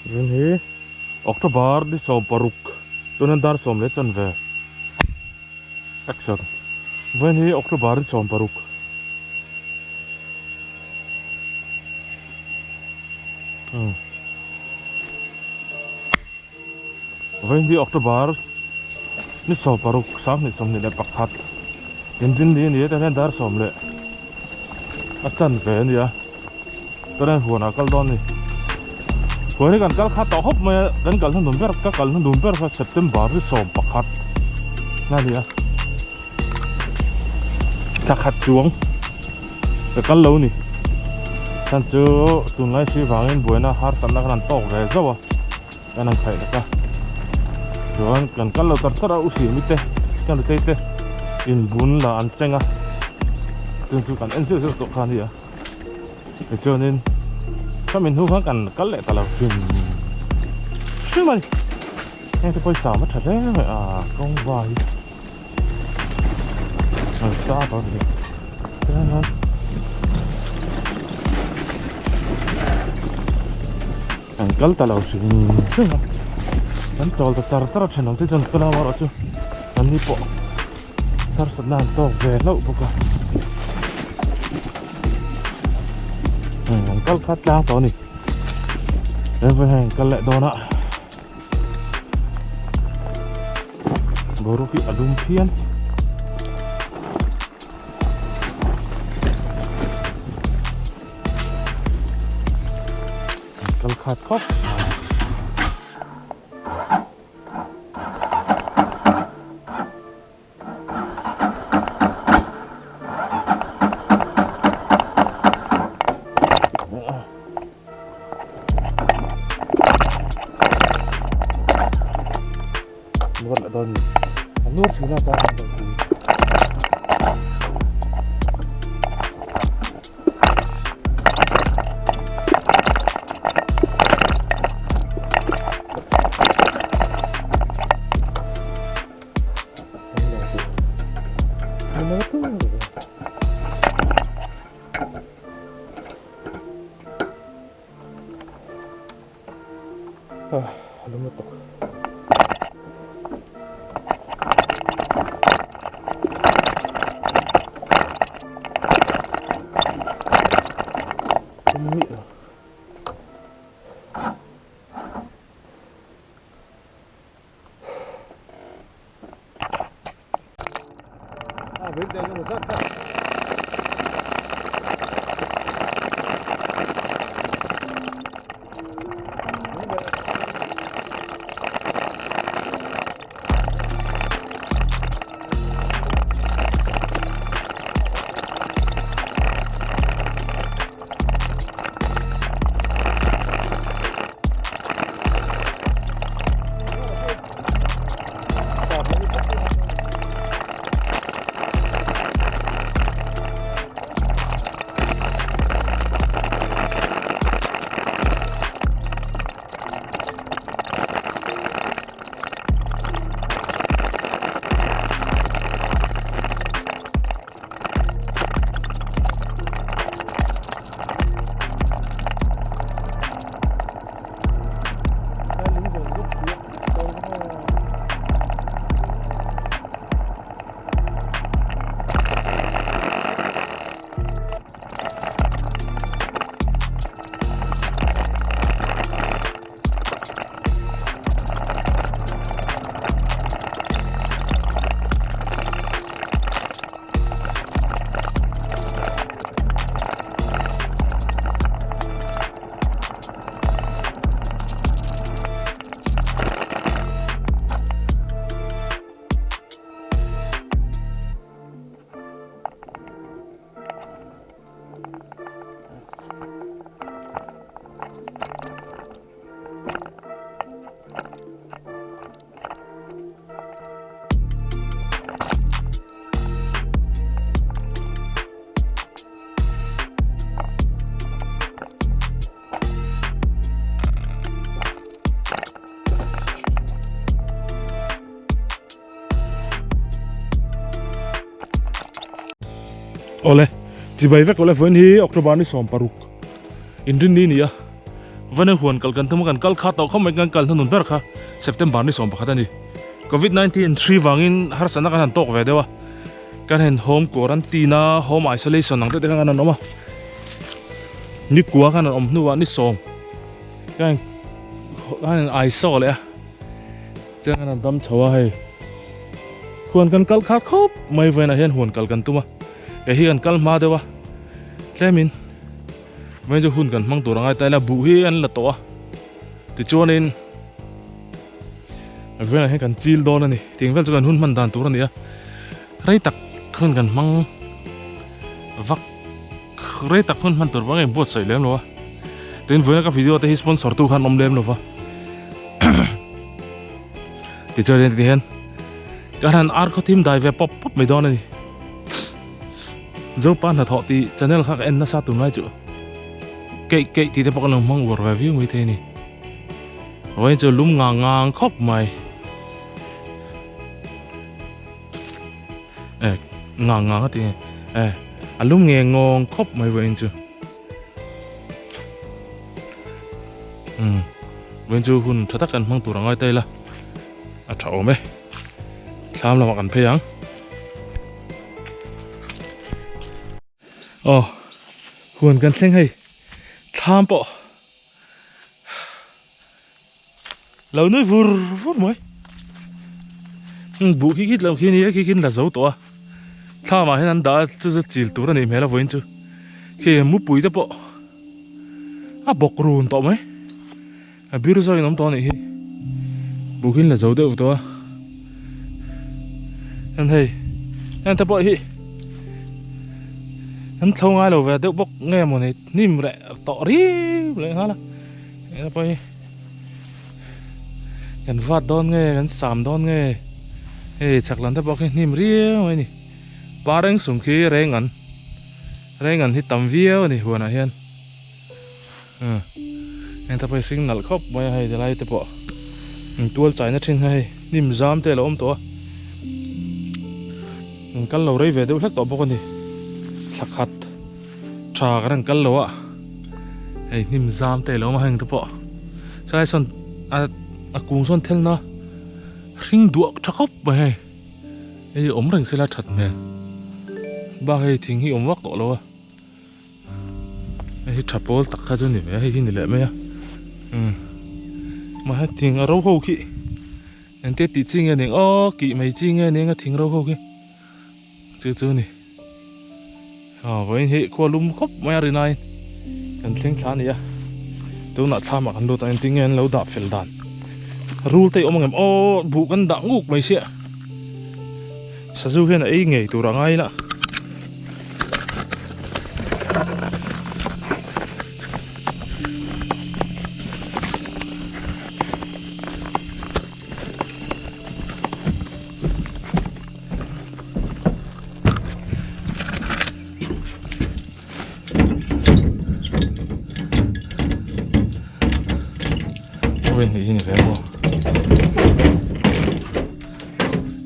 Zun hi October ni 16 tuna dar sawm leh chanve action vawiin hi October ni 16 umm vawiin hi October ni 16 2021 inrinni a ni a tah hian dar sawm leh a chanve a ni a. Chuan huanah kal dawn a ni. Huan hi kan kal khat tawh khawp mai a, kan kal hnun ber ka kal hnun ber kha September ni 11 a ni a. Thla khat chuang ka kal lo a ni. Chuan chu tunlai hri vangin buaina harsatna khan an tawk ve zauh a, kan han khaih leh a. Chuan kan kal lo tar tar a, u Simi te, ka nutei te inbun lah an seng a, chung chu kan en zeuh zeuh tawh kha a ni a. Tichuanin khami hnu khan kan kal leh ta lo hrim hrim a ni. Heng te pawisa a tha hle mai a kawng va hi an sa tawh a ni. Tichuan hian kan kal ta lo hrim hrim a kan chawl ta char char a thenawm te chuan tunah erawh chu an ni pawh. Harsatna an tawk ve hlauh bawk a heng an kal khat tlang tawh a ni heng heng kal leh dawn a boruak hi a lum phian. An kal khat khawp mai. Nuar leh dawn ni. A nuar thin a chuan an rawn ti. Ah, lumutok. Tummi lo. Ah, bit engemaw zat kha. Awle, chibai vek awle vawiin hi October ni 16 inrinni a ni a. Vane huan kal kan tum a kan kal kha tawh khawp mai kan kal hnunun ber kha September ni 11 a ni. Covid 19 hri vangin harsatna kan han tawk ve deuh a, kan han home quarantine a, home isolation ang deuh te khan kan han awm a, ni kua khan an awm hnuah ni sawm kan han iso leh a, chuan kan han dam chho a hei huan kan kal khat khawp mai vawiinah hian huan kal kan tum a, kei hi kan kal hma deuh a tlemin vawiin chu hun kan hmang tur a ngai ta ila buh hi an la tawh a tichuanin. Velah hian kan chil dawn a ni tiang vel chu kan hun hman dan tur a ni a rei tak hun kan hmang vak rei tak hun hman tur vang a inbuatsaih lem lo a tin vawiina ka video te hi sponsor tu khan awm lem lo va tichuan ti hian ka han ar khaw thim dai ve pawp pawp mai dawn a ni Zopa hnathawh tih channel kha ka en nasa tunlai chu keih keih tih te pawh ka lo hmang uar ve viau maithei a ni. Vawiin chu lum ngang ngang khawp mai. Eh, ngang ngang a ti nge. Eh, a lum nge ngawng khawp mai vawiin chu. Hmm, vawiin chu hun tha tak kan hmang tur a ngai ta ila. A tha awm e. Thlam lamah kan phei ang. Aw, huan kan thleng hei. Thlam pawh. Lo nui vur vur mai. Buh khi khi lo khi nia khi khi la zo tawh a. Thlamah hian an dah a chu chu chil tur a nih hmel a vawiin chu. Khi mupui te pawh a bawk run tawh mai. A bir zawin awm tawh a nih hi. Buh khi an la zo deuh tawh a. Chuan hei heng te pawh hi an thlo ngai lo ve deuh bawk nge maw ni hnim reh tawh riu leh nghal a. Heng te pawh hi kan vat dawn nge kan sam dawn nge hei chhak lam te pawh khi hnim riau mai a ni. Pa reng sum khi reng an reng an hi tam viau a ni huanah hian. Umm heng te pawh hi hring nalh khawp mai a hei ti lai te pawh in tual chaina thin kha hei hnim zam te a lo awm tawh a in kal lo rei ve deuh hlek tawh bawk a ni thla khat tha kan rawn kal lo a hei hnim zam te a lo awm a heng te pawh chulai sawn a a kung sawn thelna hring duah tha khawp mai hei hei awm reng sela that hmel bak hei thing hi awm vak tawh lo a. Hei hi tha pawl tak kha chu ni ve a hei hi ni leh mai a umm mahse thing a ro ho khi engtia tih chi nge ning aw kih mai chi nge ning a thing ro ho khi chu chu a ni aw vawiin hi khua lum khawp mai a rin aiin kan thleng thla a ni a tunah thlamah kan lut a engtin nge an lo dah fel dan rul te hi awm ang em aw buh kan dah nguk mai sia. Sazu hian a ei ngei tur a ngai la. Ui ni hi ni ve maw.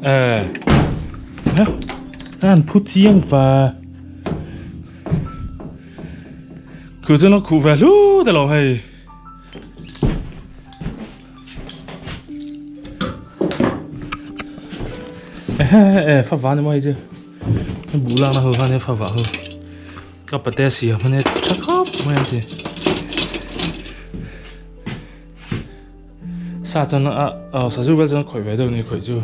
Eh. Ha? An phu chiang va. Khu chu nó khu ve hlu te lo hei. Eh, fa va ni mo hei chu. Bu lang na ho khan he fa va ho. Ka pate siam a nia tha khawp mai an ti. Sa chuan a aw sazu vel chuan a khawih ve deuh a ni khawih chu.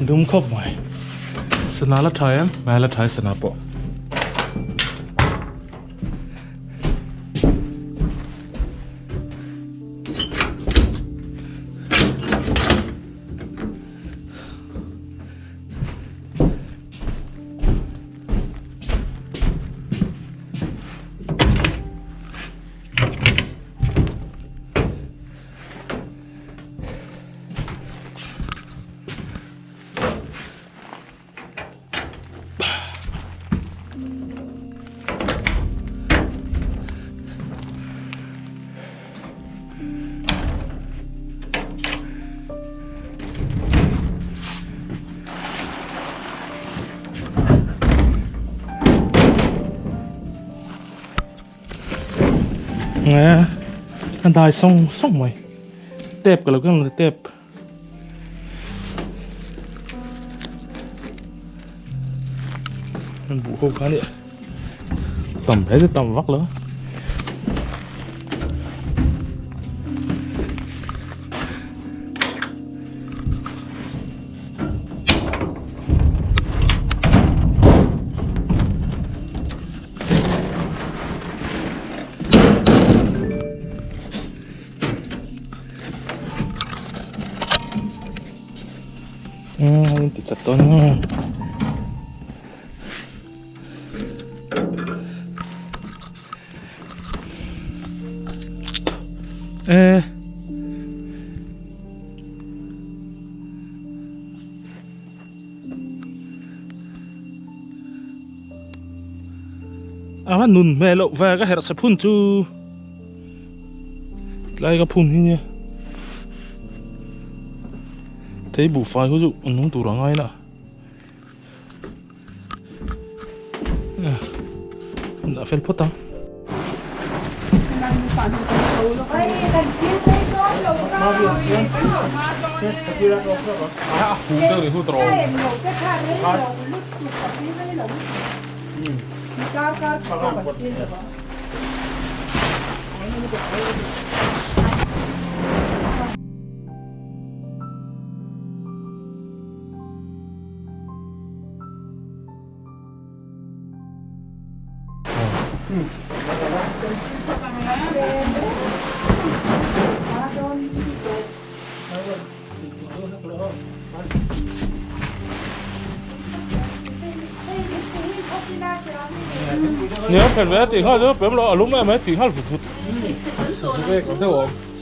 Dum khawp mai. Sana la tha em? Mai la tha e sana pawh. Nge a dai sawng sawng mai tep ka lo keng tep. An buh ho kha nia tam hle chu tam vak lo. Umm ti chat dawn nge. E. A nun hmel loh ve ka herh sa phun chu. Tlai ka phun hi nia. Thei buhfai ho chu a nung tur a ngai la. An dah fel phawt ang. Nia khen ve tih nghal chu pem lo a lum em mai tih nghal vut vut.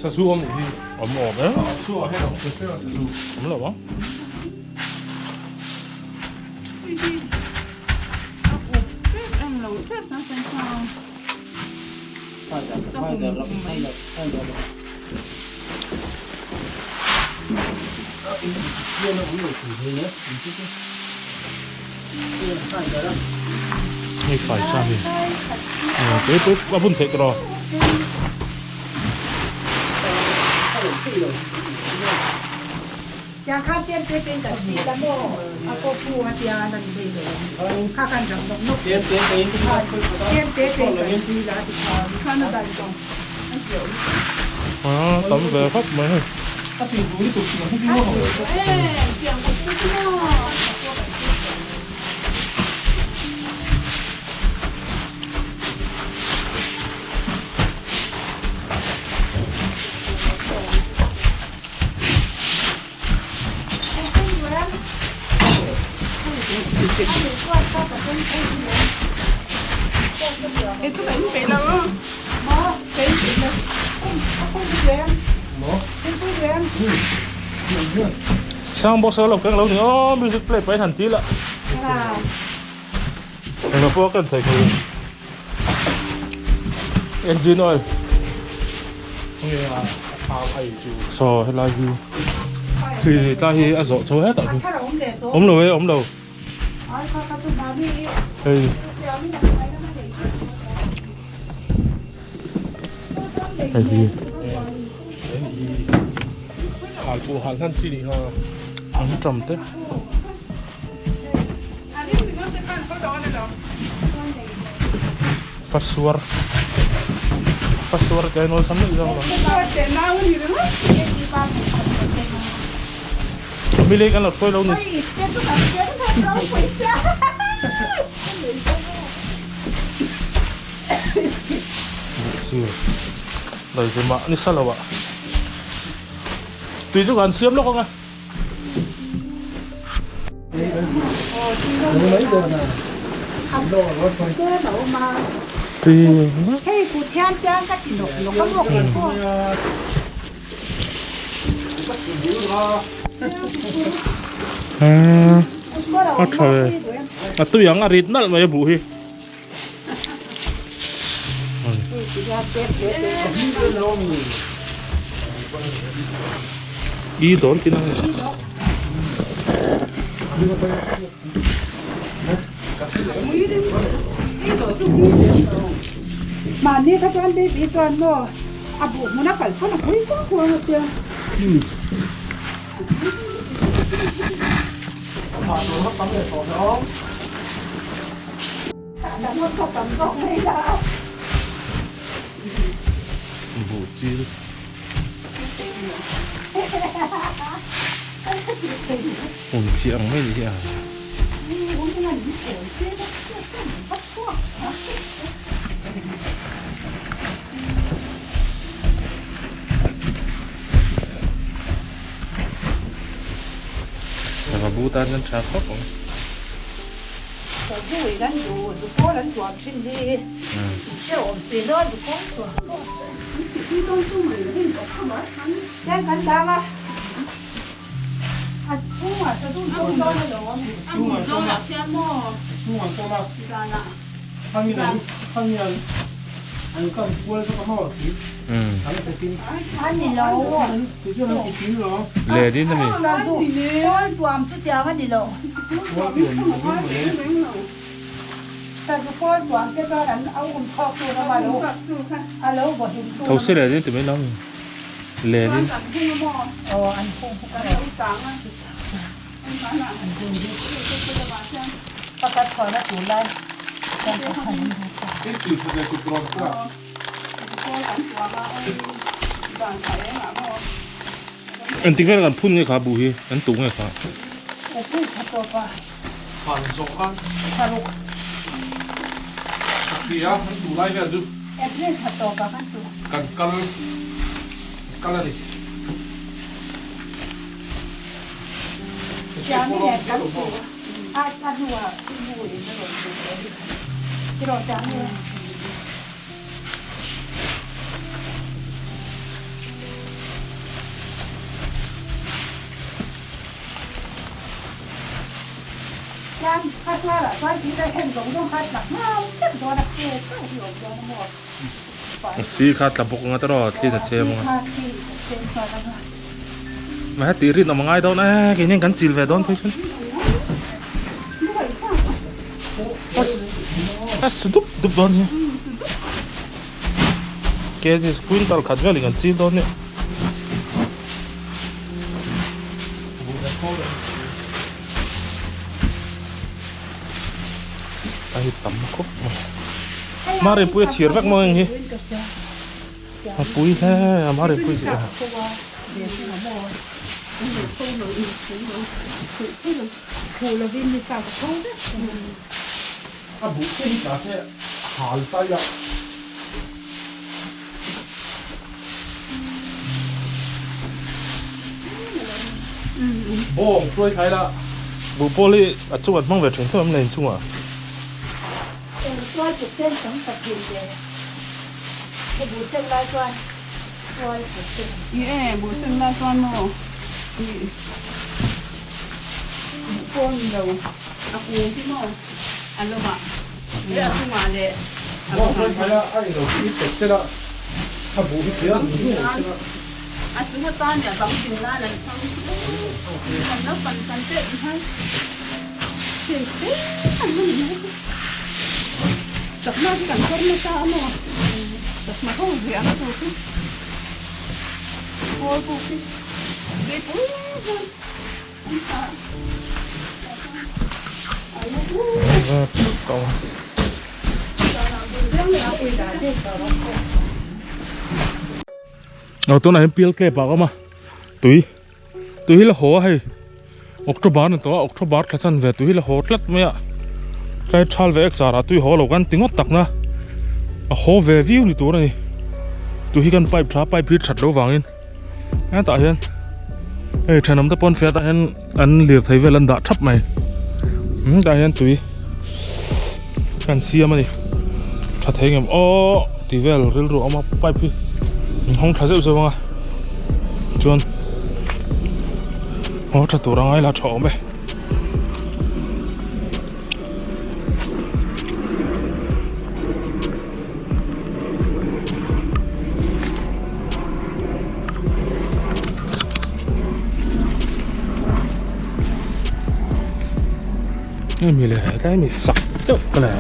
Sazu awm nih hi awm awm e. Awm lo ang. Hei fai sa hi tui tui a bun theih tawh a tam ve khawp mai hei. Sang box lo keng lo ni aw music play pahin han ti la englo pawh a ken thei thei engine oil saw helai hi khi tlai hi a zawh chho hetah hi awm lo e awm lo hei hei hi an ṭam te. Fasuar Fasuar ke nol sam ni jang lo Mile kan lo hruai lo ni Sir Dai zema ni salawa Tui chu kan siam lawk anga A tha ve a tui ang a rit nalh mai a buh hi. I dawn tin ang Mahni kha chuan baby chuan maw a buh hmun a kal pawn a pui vak vak a tia. Buh chil. Hmun chi ang mai hi a. Sava bu tan chuan tha khawp ang. Let in ami. Thosi let in ti mai lo ami. Let in. Engtik vel kan phun nge kha buh hi an tuh nge kha. Si kha tla bawk anga tawh thli ta chem anga mah heti rin awm a ngai dawn e keini hian kan chil ve dawn phei chuan a su dup dup dawn hi kg quintal khat velin kan chil dawn nia. A hi tam khawp mai Mari pui a thir vek maw heng hi a pui hle a Mari pui chu A buh te hi tla se hal ta ila. Bawng hruai thai la. Buh pawl hi a chungah hmang ve thin theuh em le inchungah? Bawng hruai thai la a ilo hi pet se la a buh hi tliar zung zung ang se la. Aw tunah hian pial tlep ah a awm a tui tui hi la haw a hei October a ni tawh a October thla chan ve tui hi la haw tlat mai a tlai thal ve ek char ah tui haw lo kan ti ngawt tak na a haw ve viau ni tur a ni tui hi kan pipe tha pipe hi that loh vangin hetah hian hei thenawm te pawn fiat ah hian an lirthei vel an dah thap mai hetah hian tui kan siam a ni tha thei ngem aw tih vel rilru a awm a pipe hi an hawng tha zeuh zeuh ang a chuan aw tha tur anga ila tha awm e. Hemi le tlai mi sak deuh ka le.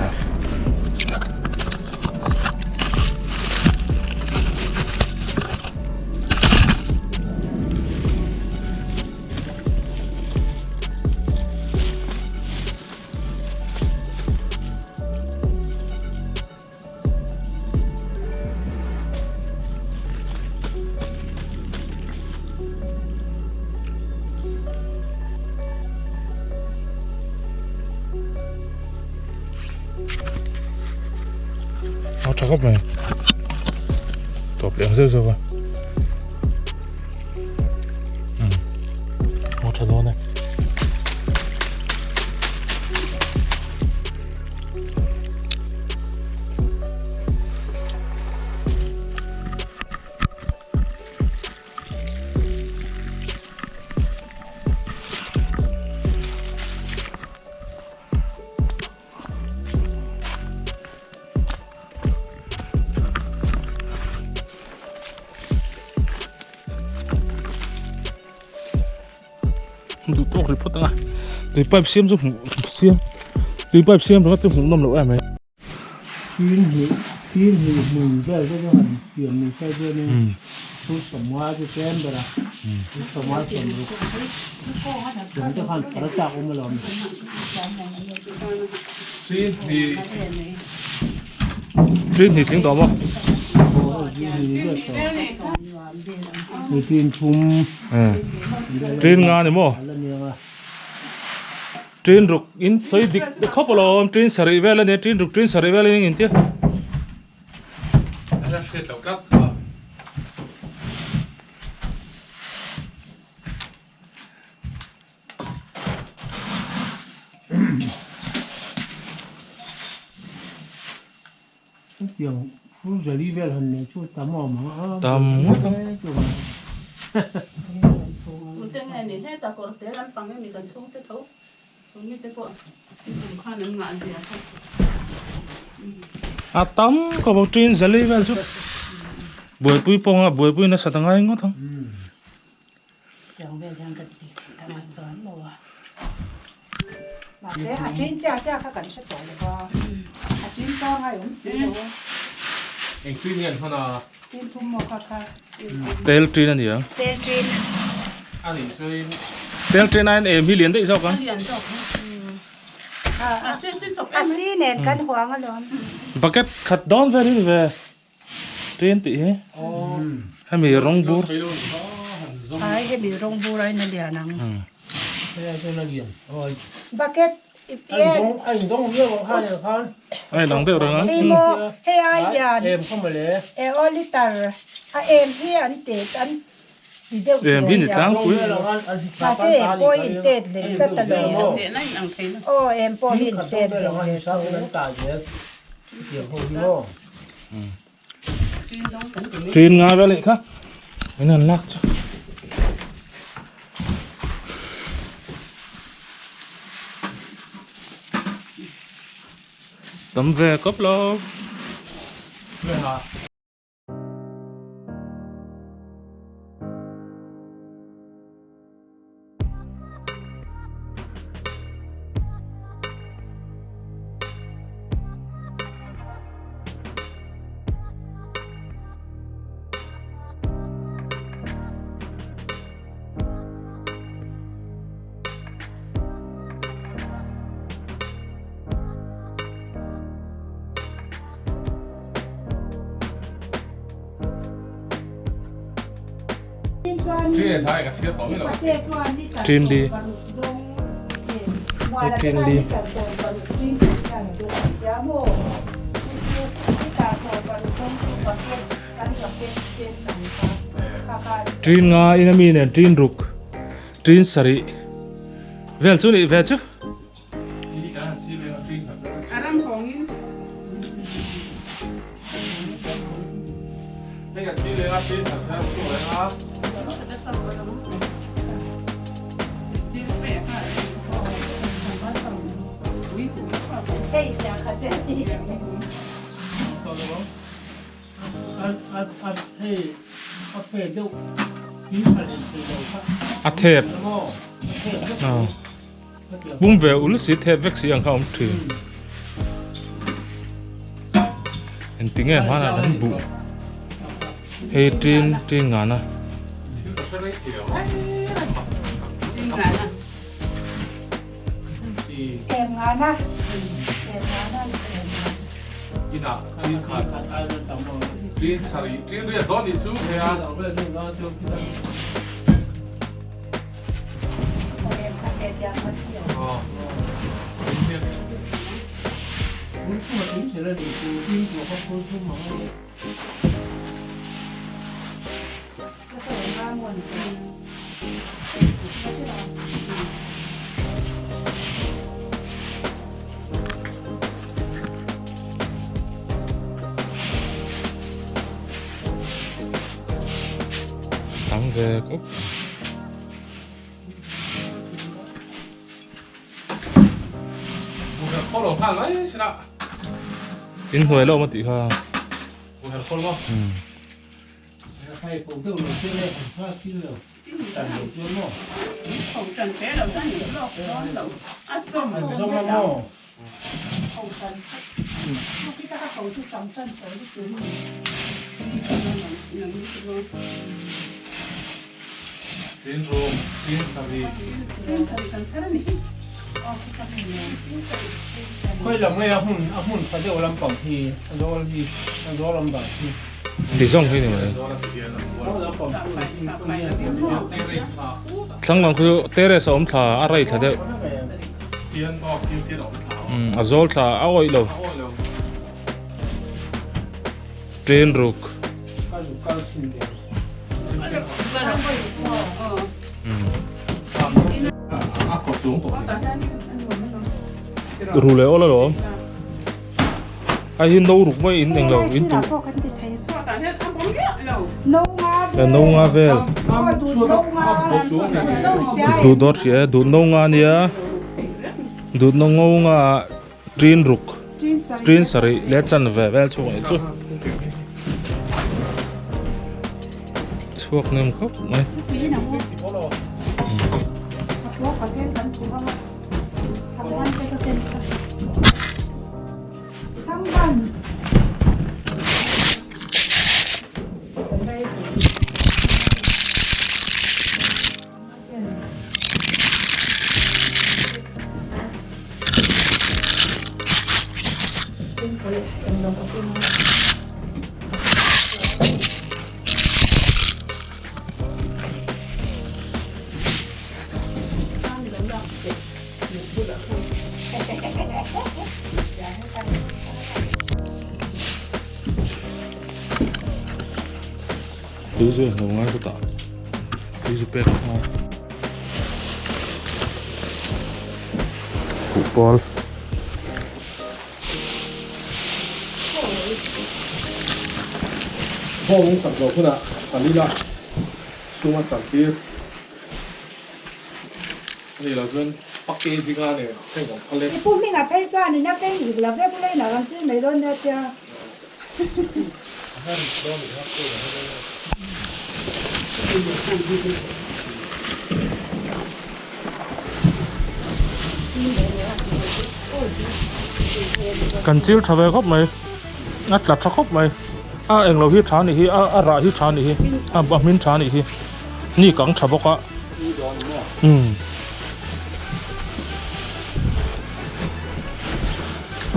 A tha khawp mai. Tawp leh ang zeuh zeuh va. A tha dawn e. Duh tawk ri phawt ang a tui pipe siam chu hmuh siam tui pipe siam ringawt chu hmuh nawm loh em mai. Tin hnih tin hnih hmun vel te chu han pian ni sai chuanin thu sawmnga chu tlem ber a thu sawmnga sawmruk chung te khan phar chak awm alawm. Tin hnih tin hnih tling tawh maw? Tin thum Tin nga ni maw? Tin ruk in sawi dik khawp alawm tin sarih vel a nia tin ruk tin sarih vel a nia engtin a hriat loh tlat kha. Chutiang fur jali vel han nei chu tam awm ang a. Tam ngawt ang. Tute nge ni hetah kawr te lampang emi kan chhungte tho chu mite pawh i tum khan an ngah zia kha. A tam ka bo tin zali vel chu buaipui pawng a buaipui nasa ta ngai ngawt ang. Tiang vel hian ka ti ta ngai chuan lo a. Mahse a tin chia chia kha kan hre tawh lo va, a tin tlang ngai awm si lo a. Eng tin nge an hman a? Tin thum maw kha kha. Tel tin a nia. Tel tin. A nih chuan tel tin aiin em hi lian daih zawk ang. A lian zawk ang. A si nen kan huang alawm. Bucket khat dawn vel hi ni ve. Train tih hi hemi rawng bur ai hemi rawng bur aiin a lian ang bucket a inang deuh reng a hei maw hei ai hian e aw liter a em hi an tet an ti deuh em hi ni tlangpui mahse em pawh hi in tet leh tlat a lo aw em pawh hi in tet leh ve tho. Train nga vel anih kha in han lak chu. Tam ve kawp lo. Tin li Tin li Tin nga in ami nen tin ruk tin sarih vel chu nih ve chu. A thep Pum ve ul si thep vek si ang kha awm thin. Engtinge hmanah kan buh hei tin tin ngana. Tam ve khawp In hnuai lo awm a tih kha. Ti zawng hi ni mai. Thlang lam khu terrace a awm thla a rai thla deuh. A zawl thla a awih lo. Train ruk. Ru leh awl alawm. Ai hi no ruk mai in englo in tu. No nga vel. Duh dawt hria e duh no nga ania. Duh no ngo nga tin ruk. Tin sarih leh chanve vel chhung anih chu. Chhuak nem khawp mai. Tui chu englo ngai chutah tui chu pek a Huh pawl. Hawng in sak zawh hunah Palila sum a chak tir. A nih loh chuan pake zinga nen heng kan phal e. I pu hming a phei chuan in a feng dik lo vek ule in a rawn chil mai dawn nia tia. Kan chil tha ve khawp mai a tla tha khawp mai a englo hi tha nih hi a rah hi tha nih hi a hmin tha nih hi ni kang tha bawk a umm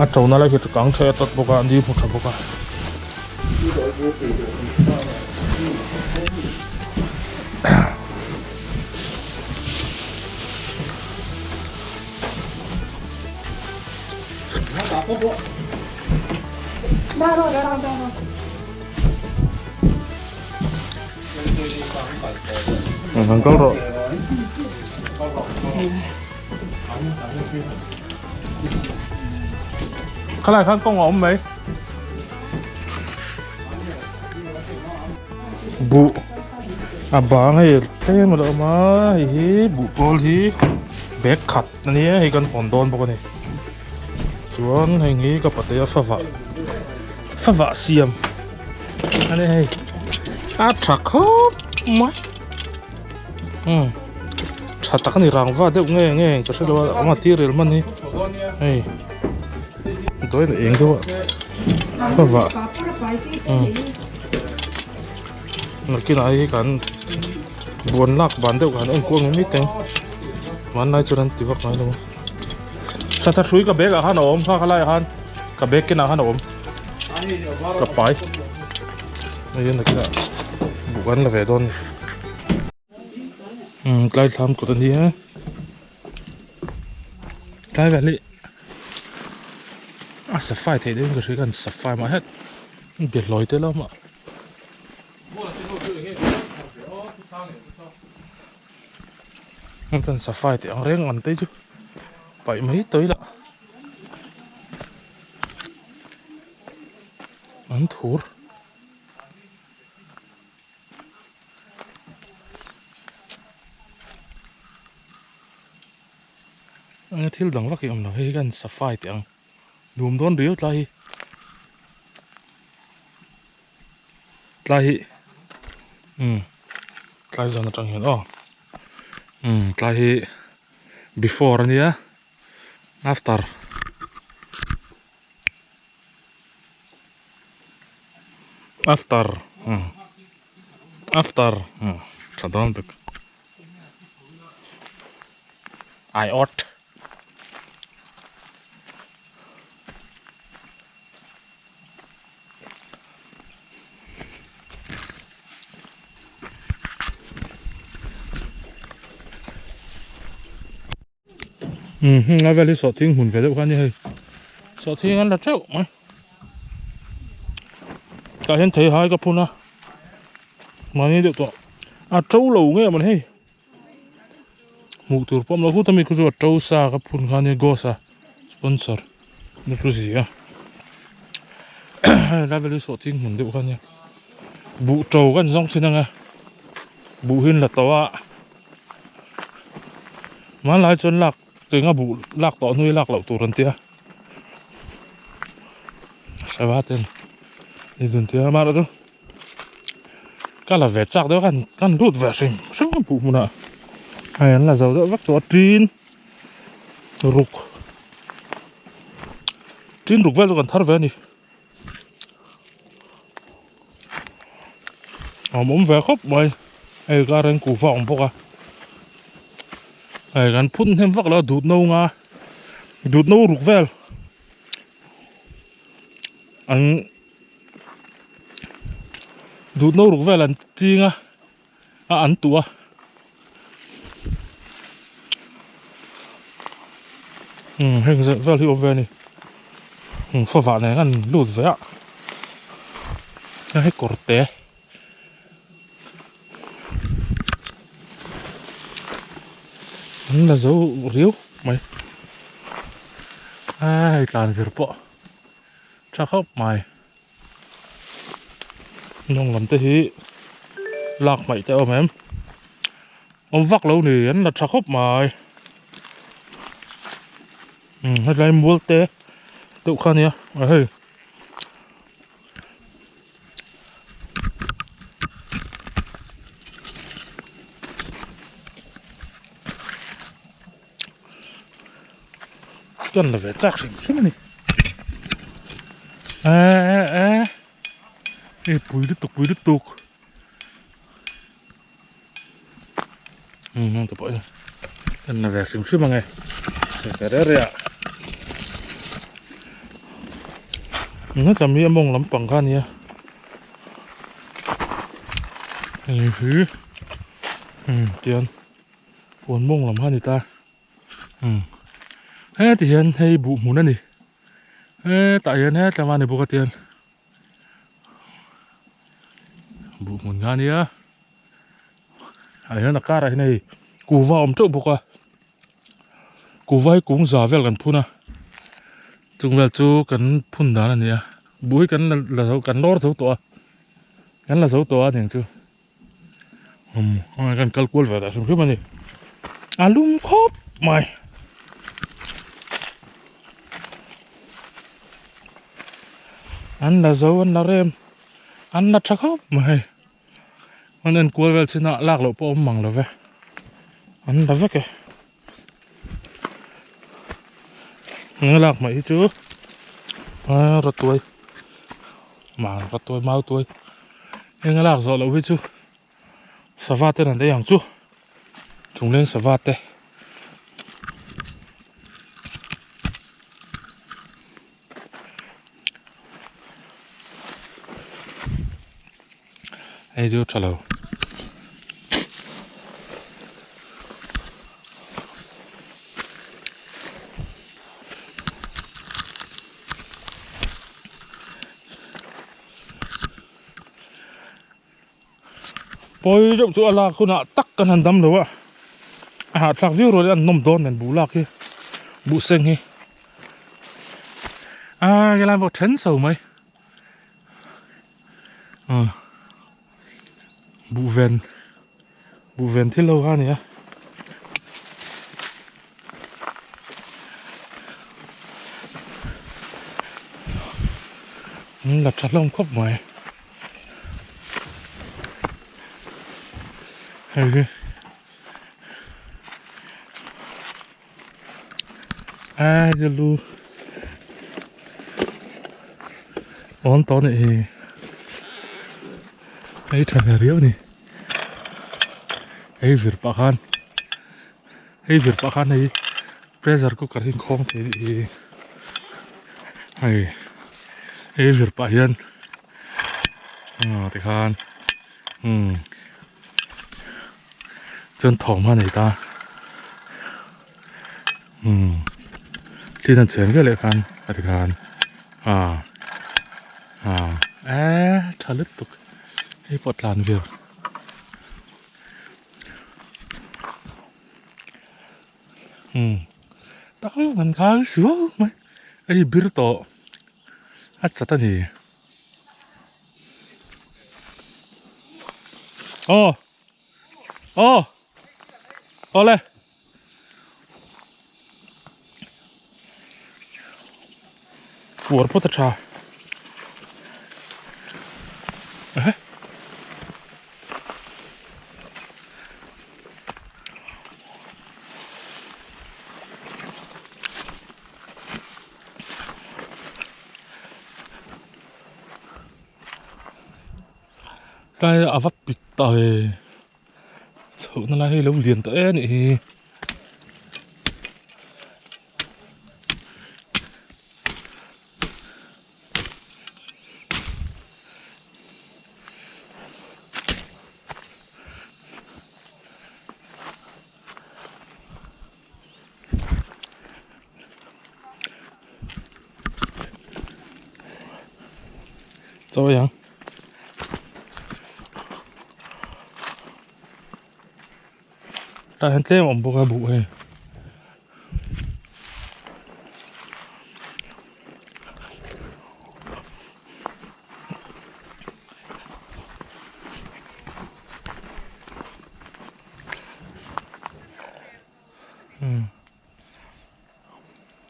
a to na lai hi kang tha tlat bawk a ni hmu tha bawk a. Han kal rawh. Khalai khan kawng a awm mai. Buh a bang hei tlem a lo awm a hei hi buh pawl hi bag khat a nia hei kan hawn dawn bawk a ni chuan heng hi ka patea favah favah siam a ni hei a tha khawp mai umm tha tak a ni rangva deuh nge nge ka hre lo a awm a tirel hman hi hei. Dawi leh eng deuh a favah nakinah hei kan buan lak ban deuh kan en kual mai mai teng hmanlai chuan an ti vak ngai lo a satha hrui ka bag ah khan a awm kha khalai ah khan ka bag kenah khan a awm ka pai hei nakinah buh kan la ve dawn a ni umm tlai thlam kawt a nia tlai vel hi. A safai theih deuhin ka hria khan safai mah het biahlawi te lamah. Kan safai teh ang reng ang te chu paih mai tawih lah an thur. Eng thil dang vak hi a awm lo hei hi kan safai teh ang nuam dawn riau tlai hi tlai hi umm tlai zawn atang hian aw umm tlai hi before ania after. After after tha dawn bik I ought Umm a vel hi sawhthing hmun ve deuh kha a ni hei sawhthing an la teuh mai tah hian thei hai ka phun a mahni deuh tawh a to lo nge maw ni hei hmuh tur pawh awm lo khut ami khu chu a to sa ka phun kha ania ghost a sponsor na chu zi a helai vel hi sawhthing hmun deuh kha ania buh to kan zawng thin anga buh hi an la to a. Hmanlai chuan lak tuinga buh lak tawh hnu hi lak loh tur an tia sava ten ni dun tia amaherawh chu ka la ve chak deuh a kan lut ve hrim hrim a buh hmunah hei an la zo deuh vek tawh a tin ruk tin ruk vel chu kan thar ve a ni. A awm ve khawp mai hei garden kuhva a awm bawk a hei kan phun hnem vak lo a dut no nga dut no ruk vel an dut no ruk vel an ching a a an tuh a umm heng zet vel hi awm ve a ni umm favah nen an lut ve a hei kawr te an la zo riau mai a hei tlan vir pawh tha khawp mai. Hnung lam te hi lak hmaih te a awm em awm vak lo ni an la tha khawp mai umm hetlai mual te deuh kha ania a hei Chuan la ve chak hrim hrim a ni eh eh eh pui lutuk pui lutuk umm te pawh hi kan la ve hrim hrim ang e ve reh reh ah hetlam hi a mawng lampang kha a nia hei hi umm tian. Huan mawng lam kha a ni ta umm heti hian hei buh hmun a ni hetah hian hetlai a ni bawk a tian buh hmun kha a nia ah hian a karah hian hei kuhva a awm teuh bawk a kuhva hi kung za vel kan phun a chung vel chu kan phun dan a ni a buh hi kan la zo kan lawr zo tawh a kan la zo tawh a niang chu. Um kan kal kual ve dah hrim hrim a ni a lum khawp mai an la zo an la rem an la tha khawp mai an en kual vel chin ah lak loh pawh a awm mang lo ve an la vek e eng lak mai hi chu a rawtuai Mau ka tuai mau tuai eng a lak zawh loh hi chu sava ten an ei ang chu chungleng sava te hei chu tha lo. Pawi deuh chu a lak hunah tak kan han dam lo a, a hahthlak viau rual in an nawm dawn nen buh lak hi buh seng hi a helai pawh then chho mai ah buh ven buh ven thil ho kha a ni a. An la tha hlawm khawp mai. Hei hi a chu lu awn tawh a nih hi hei tha ve riau a ni hei vir pah khan hei vir pah khan hei pressure cooker hi inkhawng thei a nih hi hei hei vir pah hian aw tikhan umm chuan thawm a nei ta umm thil an chhen viau leh khan a tikhan ah ah eee tha lutuk hei pawh tlan vel. Umm tang an khai suau mai hei bir tawh a chat a ni aw aw awle fuar phawt a tha ehe. Tlai a va pik ta ve chhohna lai hi lo lian ta e anih hi. Chaw ei ang. Tah hian tlem a awm bawk a buh hei.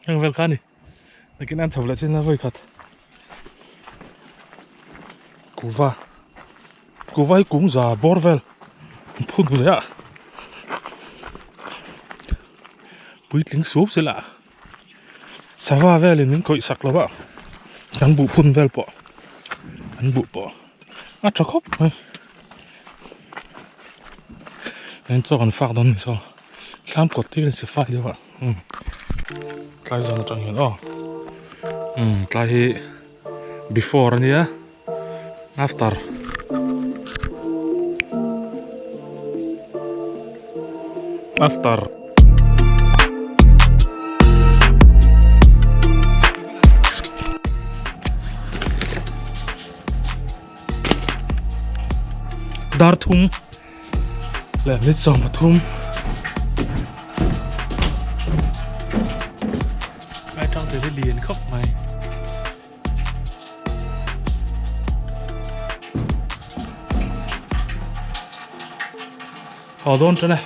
Heng vel kha a ni nakin an chho leh chin a vawi khat kuhva kuhva hi kung za bawr vel an phun ve a puitling sup zela sava velin min khawih sak lo a an buh phun vel pawh an buh pawh a tha khawp mai. Heng chaw kan fak dawn ni saw thlam kawt hi kan si fai deuh a umm tlai zawn atang hian aw umm tlai hi before ania after after. Dar thum leh minute 13 ai tang te lian khawp mai haw dawn tan e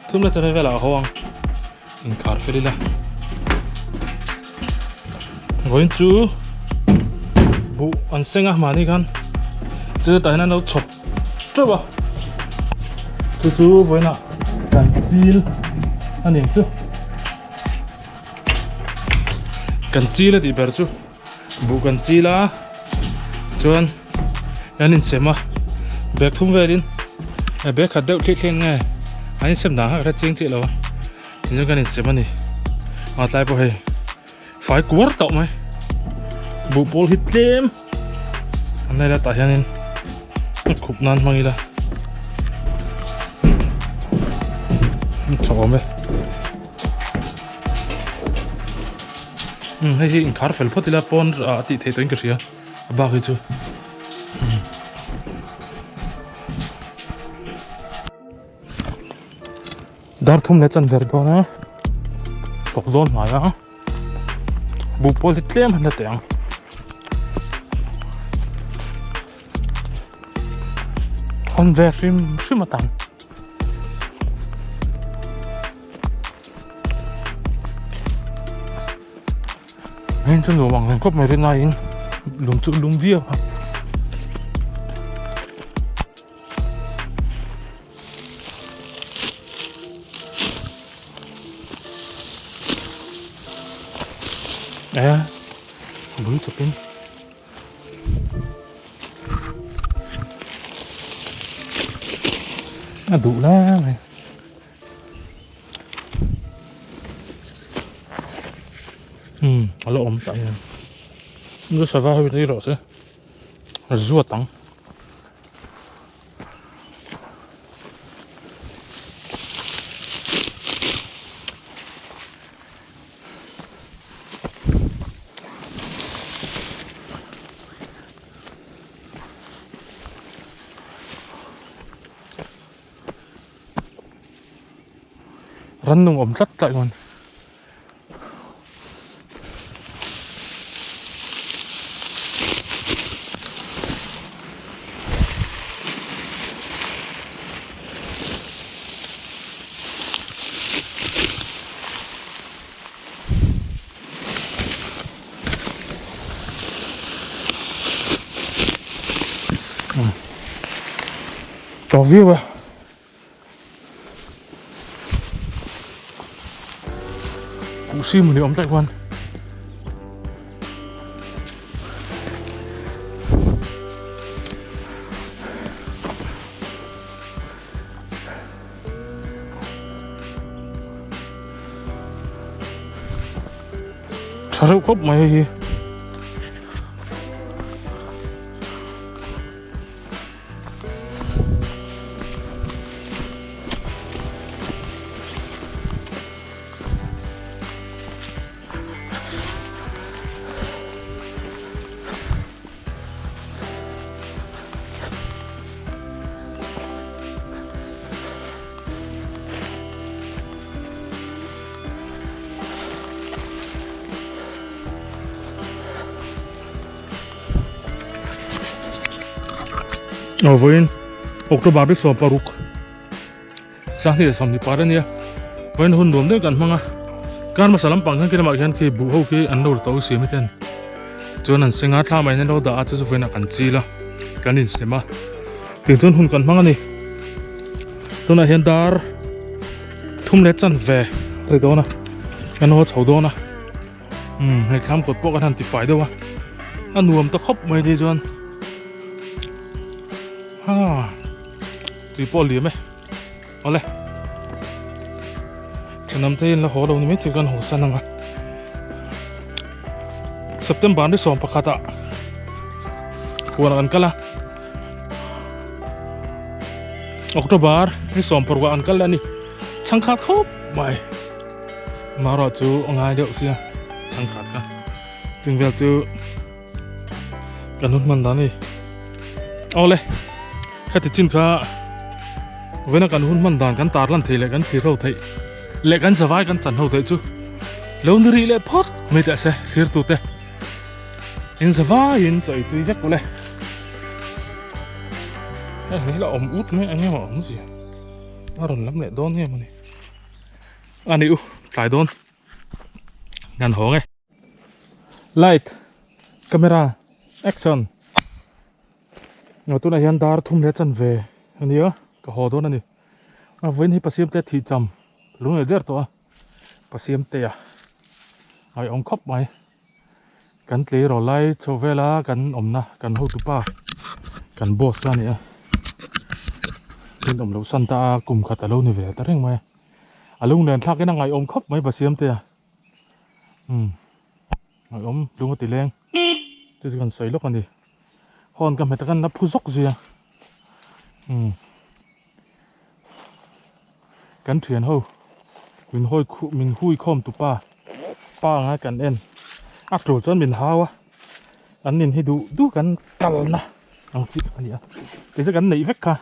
thum leh chawhnu velah a haw ang inkhar fel ila vawiin chu buh an seng a mahni khan chu tah hian an lo chhawp teuh a chu chu vawiinah kan chil a ni ang chu kan chil a tih ber chu buh kan chil a chuan an insem a bag thum velin bag khat deuh thli thleng nge an insem dan kha ka hre chiang chiah lo a tichuan kan insem a ni a tlai pawh hei fai kuar tawh mai buh pawl hi tlem an nei la tah hianin a khup nan hmang ila chawm e. Hei hi inkhar fel phawt ila pawn ah a tih theih tawhin ka hria a bak hi chu. Dar thum leh chan ver dawn a thawk zawn hnai a buh pawl hi tlem han la teh ang. Hawn ve hrim hrim atan. Heng chu nuam ang reng khawp mai rin aiin lung chu lum viau a. E bul chawpin a duh lai mai. Umm a la awm tak hian chu sava ho hi rawh se a zuat ang. Rannung awm tlat tlat hian To viu a. Kuhsi hmun hi awm tlaih khuan tha reuh khawp mai hei hi. Aw vawiin October ni 16 Sanghnih leh 20 par ania vawiin hun nuam deuh kan hmang a kar hmasa lampang hian khi lamah khian khi buh ho khi an lo to siam hi ten chuan an seng a thla mai in an lo dah a chu chu vawiin ah kan chil a kan insem a tichuan hun kan hmang a ni tunah hian dar thum leh chanve a ri dawn a kan haw chho dawn a. Umm hei thlam kawt pawh kan han ti fai deuh a a nuam ta khawp mai ni chuan ha tui pawh a liam e awle thenawm te in la haw lo ni mai thei kan haw san ang a September ni 11 ah huan kan kal a October ni 16 ah an kal leh a ni chhangkhat khawp mai. Mara chu a ngai deuh sia chhangkhat kha chung vel chu kan hun hman dan a ni awle khati chin kha vawiina kan hun hman dan kan tar lan thei leh kan thlir ho theih leh kan zavai kan chan ho theih chu lo ni rih leh phawt mai teh se thlir tute in zavaiin chaw ei tui vek awle hei la awm ut mai eng emaw awm zia a rawn lam leh dawn nge mawni. A ni u tlai dawn kan hawng e. Light camera action tunah hian dar thum leh chanve a nia ka haw dawn a ni a vawiin hi Pasiam te thih cham lung leh der tawh a Pasiam te a ngaihawm khawp mai kan tleirawl lai chho vela kan awmna kan hotupa kan boss kha a ni a min awm loh san ta a kum khat a lo ni ve ta reng mai a. A lunglen thlak in a ngaihawm khawp mai Basiam te a. Umm ngaihawm lung a ti leng. Chu chu kan sawi lawk a ni. Hawn ka hmet a kan la phu zawk zui a. Umm kan thian ho min hawi khu min hui khawm tu pa pa anga kan en a tul chuan min hau a an nin hi duh duh kan kalna ang chi a ni a. Kei chu kan neih vek kha.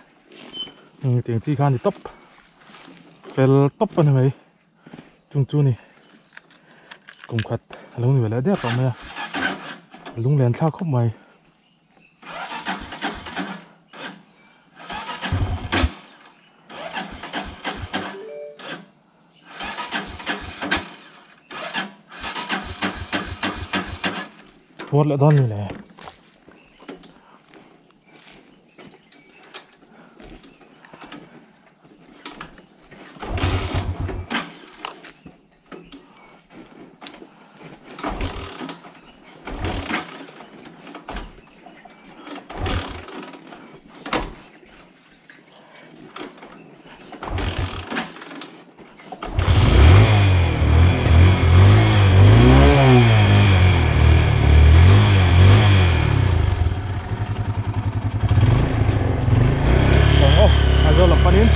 Umm tiang chi kha a ni tawp. Fel tawp a ni mai chung chu ni kum khat a lo ni ve leh der tawh mai a a lunglen thlak khawp mai. Phuar leh dawn ni le. Aizawl lam panin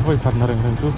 Vawi khat na reng reng chu.